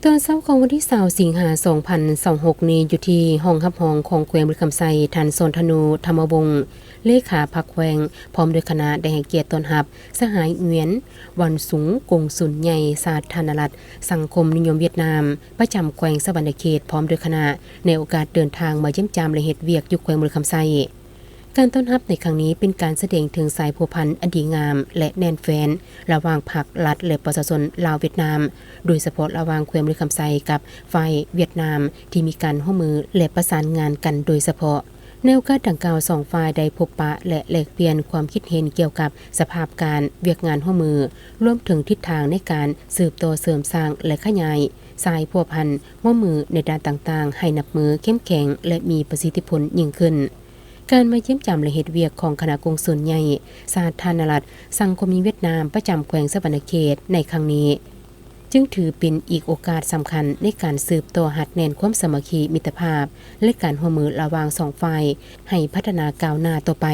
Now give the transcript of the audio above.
ຕອນເຊົ້າຂອງວັນທີຊາວ ສິງຫາ ສອງພັນຊາວຫົກນີ້ ຢູ່ທີ່ຫ້ອງຮັບຮອງຂອງແຂວງບໍລິຄຳໄຊ, ທ່ານ ສອນທະນູ ທຳມະວົງ ເລຂາພັກແຂວງ ພ້ອມດ້ວຍຄະນະ ໄດ້ໃຫ້ກຽດຕ້ອນຮັບ ສະຫາຍ ຫງວຽນ ວັນສຸງ ກົງສຸນໃຫຍ່ສາທາລະນະລັດສັງຄົມນິຍົມຫວຽດນາມ ປະຈຳແຂວງສະຫວັນນະເຂດ ພ້ອມດ້ວຍຄະນະ ໃນໂອກາດເດີນທາງມາຢ້ຽມຢາມ ແລະ ເຮັດວຽກຢູ່ແຂວງບໍລິຄຳໄຊ. ການຕ້ອນຮັບໃນຄັ້ງນີ້ເປັນການສະແດງເຖິງສາຍພົວພັນອັນດີງາມ ແລະ ແໜ້ນແຟ້ນ ລະຫວ່າງພັກລັດ ແລະ ປະຊາຊົນລາວ-ຫວຽດນາມ, ໂດຍສະເພາະລະຫວ່າງແຂວງບໍລິຄຳໄຊກັບຝ່າຍຫວຽດນາມ ທີ່ມີການຮ່ວມມື ແລະ ປະສານງານກັນໂດຍສະເພາະ. ໃນໂອກາດດັ່ງກ່າວ, ສອງຝ່າຍໄດ້ພົບປະ ແລະ ແລກປ່ຽນຄວາມຄິດເຫັນກ່ຽວກັບສະພາບການວຽກງານຮ່ວມມື, ລວມເຖິງທິດທາງໃນການສືບຕໍ່ເສີມສ້າງ ແລະ ຂະຫຍາຍສາຍພົວພັນຮ່ວມມືໃນດ້ານຕ່າງໆ ໃຫ້ນັບມື້ເຂັ້ມແຂງ ແລະ ມີປະສິດທິຜົນຍິ່ງຂຶ້ນ. ການມາຢ້ຽມຢາມ ແລະ ເຮັດວຽກຂອງຄະນະກົງສຸນໃຫຍ່ສາທາລະນະລັດສັງຄົມນິຍົມຫວຽດນາມ ປະຈຳແຂວງສະຫວັນນະເຂດໃນຄັ້ງນີ້ ຈຶ່ງຖືເປັນອີກໂອກາດສຳຄັນໃນການສືບຕໍ່ຮັດແໜ້ນຄວາມສາມັກຄີມິດຕະພາບ ແລະ ການຮ່ວມມືລະຫວ່າງສອງຝ່າຍໃຫ້ພັດທະນາກ້າວໜ້າຕໍ່ໄປ.